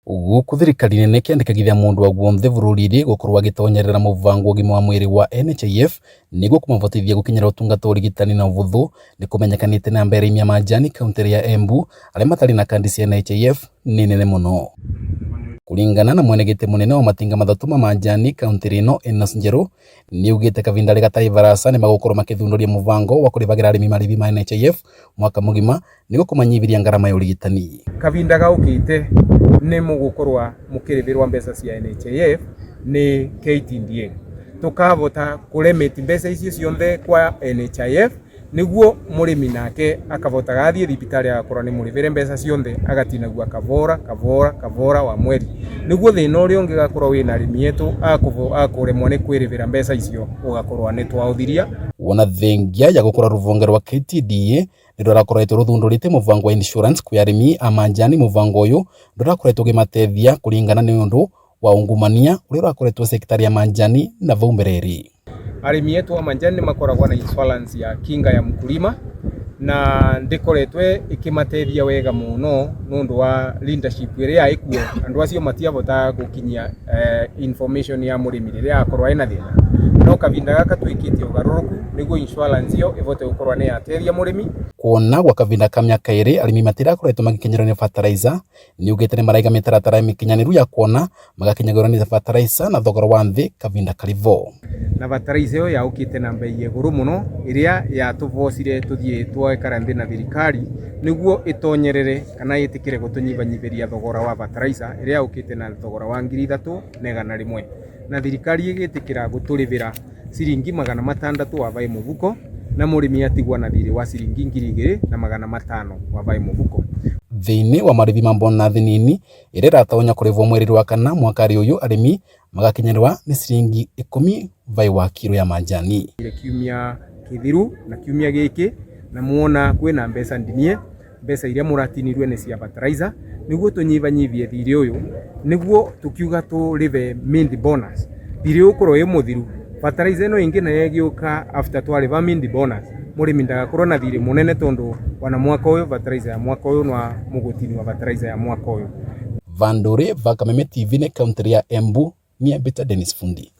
Gũkũ thirikari nene ĩkĩandĩkagithia mũndũ wa guothe bũrũri-inĩ gũkorwo agĩtonyerera mũbango wa ũgima wa mwĩrĩ wa NHIF nĩguo kũmahotithia gũkinyĩra ũtungata wa ũrigitani na ũhũthũ, nĩ kũmenyekanĩte namba ya arĩmi a manjani kauntĩ ya Embu arĩa matarĩ na kandi cia NHIF nĩ nene mũno. Kũringana na mwene gĩtĩ mũnene wa matinga mathatũ ma manjani kauntĩ ĩno Enos Njerũ, nĩaugĩte kavinda rĩ gatarĩ barasa nĩmagũkorwo makĩthundũria mũbango wa kũrĩbagĩra arĩmi marĩhi ma NHIF mwaka mũgima nĩguo kũmanyibiria ngarama ya ũrigitani. Kavinda gaũkĩte nĩ mũgũkorwa mũkĩrĩbĩrwa mbeca cia NHIF nĩ KTDA. Tũkavota kũremit mbeca icio cionthe kwa NHIF nĩguo mũrĩmi nake akavotaga athiĩ thibitarĩ agakorwo nĩ mũrĩbĩre mbeca cionthe agatinagua kavora kavora kavora wa mweri. Nĩguo thĩna ũrĩa ũngĩgakorwo wĩna arĩmi etũ akũremwo nĩ kwĩrĩbĩra mbeca icio ũgakorwo nĩ twaũthiria. Wona thengia ya gũkorwo rũhonge rwa KTDA nĩ rũrakoretwo rũthundũrĩte mũbango wa insurance kwĩ arĩmi a manjani. Mũbango ũyũ ndũrakoretwo ũkĩmatethia kũringana nĩ ũndũ wa ungumania ũrĩa ũrakoretwo sekta ya manjani na vau mbere. Arĩmi etu a manjani nĩ makoragwo na insurance ya kinga ya mkulima na ndĩkoretwe ĩkĩmatethia wega mũno nũndũ wa leadership ĩrĩa ĩkuo. Andũ acio matiavotaga gũkinyia information ya mũrĩmi rĩrĩa akorwo ena thĩna, no kavinda gaka twĩkĩte ũgarũrũku nĩguo insurance ĩyo ĩvote gũkorwo nĩ yateithia mũrĩmi. Kuona gwa kavinda ka mĩaka ĩrĩ arĩmi matirakoretwo magĩkinyĩrwo nĩ fertilizer, nĩaugĩte nĩ maraiga mĩtaratara mĩkinyanĩru ya kuona magakinyagĩrwo nĩ fertilizer na thogora wa nthĩ kavinda karĩ vo. Na fertilizer ĩyo yaũkĩte na mbei ya igũrũ mũno ĩrĩa yatũbocire tũthiĩ twekara nthĩ na thirikari nĩguo ĩtonyerere kana ĩtĩkĩre gũtũnyibanyibĩria thogora wa fertilizer ĩrĩa yaũkĩte na thogora wa 3100, na thirikari ĩgĩtĩkĩra gũtũrĩbĩra ciringi 600 wa vaĩ mũbuko na mũrĩmi atigwa na thirĩ wa ciringi 2500 wa vaĩ mũbuko. Thĩinĩ wa marĩhi ma bonathi nini ĩrĩa ĩratonya kũrĩhwo mweri wa kana mwaka ũyũ, arĩmi magakinyĩrwa nĩ ciringi 10 vaĩ wa kiro ya manjani. Kiumia kĩthiru na kiumia gĩkĩ na muona kwĩna mbeca ndinie, mbeca iria mũratinirwe nĩ cia fertilizer nĩguo tũnyibanyibie thirĩ ũyũ, nĩguo tũkiuga tũrĩbe mint bonus thirĩ ũkorwo wĩ mũthiru. Fertilizer ĩno ĩngĩ nayo ĩgĩũka after twarĩba mint bonus, mũrĩmi ndagakorwo na thirĩ mũnene tondũ ona mwaka ũyũ fertilizer ya mwaka ũyũ no mũgũtinua fertilizer ya mwaka ũyũ. Vandũrĩ va Kameme TV nĩ kaũntĩ ya Embu, niambĩta Dennis Fundi.